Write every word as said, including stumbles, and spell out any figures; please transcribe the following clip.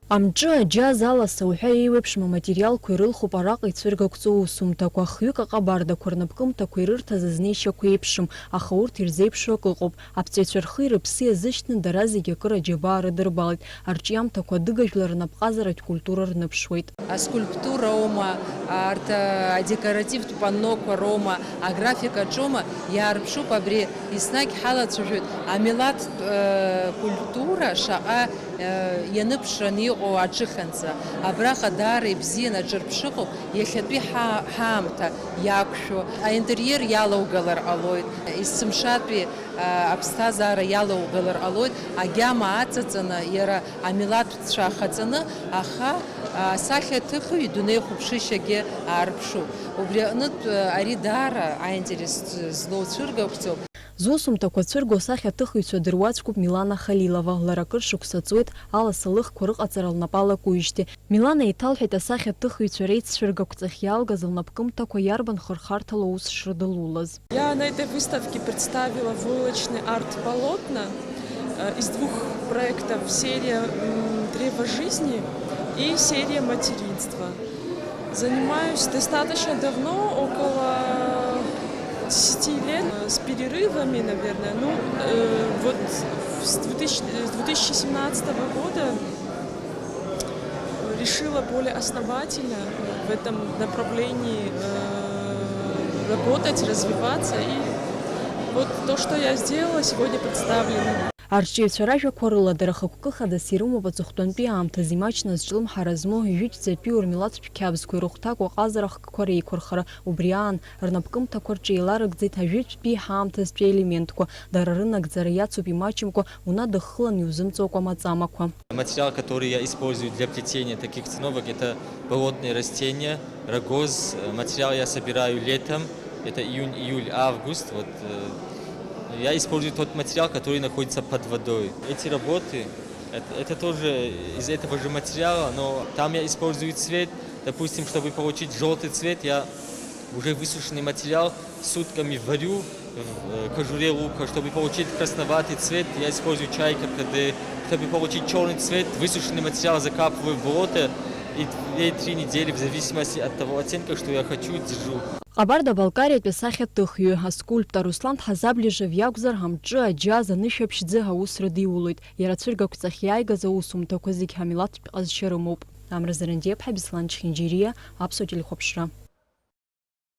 Амҿы, аџьаз, аласа уҳәа еиуеиԥшым аматериалқәа ирылхуп араҟа ицәыргақәҵоу усумҭақәа. Хҩык аҟабардақәа рнапкымҭақәа ирырҭаз азнеишьақәа еиԥшым, аха урҭ ирзеиԥшу акы ыҟоуп. Аԥҵаҩцәа рхи рыԥси азышьҭны дара зегьы акыр аџьабаа рыдырбалеит. Арҿиамҭақәа адыгажәлар рнапҟазаратә культура рныԥшуеит. Аскульптуроума, арҭ адекоративтә панноқәа роума, аграфикаҿоума, иаарԥшуп абри. Еснагь ҳалацәажәоит амилаҭтә, э, культура шаҟа, э, ианыԥшраны иҟоу аҿыхьанӡа. Абраҟа даара ибзианы аҿырԥшыхоуп, иахьатәи ҳа-, ҳаамҭа иақәшәо. Аинтериер иалоугалар ҟалоит, есымшатәи, э, аԥсҭазаара иалоугалар ҟалоит, агьама аҵаҵаны, иара амилаҭтә цәа ахаҵаны, аха, а, асахьаҭыхҩы идунеихәаԥшышьагьы аарԥшуп. Убри аҟнытә, а, ари даара аинтерес злоу цәыргақәҵоуп. Зусумҭақәа цәырго асахьаҭыхыҩцәа дыруаӡәкуп Милана Халилова. Лара акыр шықәса ҵуеит аласа лыхқәа рыҟаҵара лнапы алакуижьҭеи. Милана еиҭалҳәеит асахьаҭыхыҩцәа реицәыргақәҵахь иалгаз лнапкымҭақәа иарбан хырхарҭала аус шрыдылулаз. Я на этой выставке представила войлочный арт-полотна, э, из двух проектов: серия, м, «Древо жизни» и серия «Материнство». Занимаюсь достаточно давно, около десяти лет, э, с перерывами, наверное. Ну, э, вот с две тысячи, с две тысячи семнадцатого года решила более основательно в этом направлении, э, работать, развиваться. И вот то, что я сделала, сегодня представлено. Арҿиаҩцәа ражәақәа рыла, дара хықәкы хадас ирымоуп аҵыхәтәантәи аамҭазы имаҷны азҿлымҳара змоу ижәытәӡатәи урмилаҭтә қьабзқәеи рыхәҭакәа ҟазара хкқәа реиқәырхара. Убри аан, рнапкымҭақәа рҿы еиларыгӡеит ажәытәтәи ҳаамҭазтәи аелементқәа, дара рынагӡара иацуп имаҷымкәа, унадыххылан иузымҵоукәа амаҵамақәа. Материал, который я использую для плетения таких циновок, это болотные растения, рогоз. Э, материал я собираю летом, это июнь, июль, август. Вот, э, я использую тот материал, который находится под водой. Эти работы, это, это тоже из этого же материала, но там я использую цвет. Допустим, чтобы получить желтый цвет, я уже высушенный материал сутками варю в, э, кожуре лука. Чтобы получить красноватый цвет, я использую чай, каркаде. Чтобы получить черный цвет, высушенный материал закапываю в болото и две-три недели, в зависимости от того оттенка, что я хочу, держу. Ҟабарда-Балкариатәи асахьаҭыхҩы, аскульптор Руслан Ҳазаближев иакәзар, амҿы, аџьаз, анышә аԥшьӡы аус рыдиулоит. Иара ацәыргақәҵахь иааигаз аусумҭақәа зегь ҳамилаҭтә ҟазшьа рымоуп. Амра Зарандиаԥҳа, Беслан Чхинџьириа, Аԥсуа телехәаԥшра.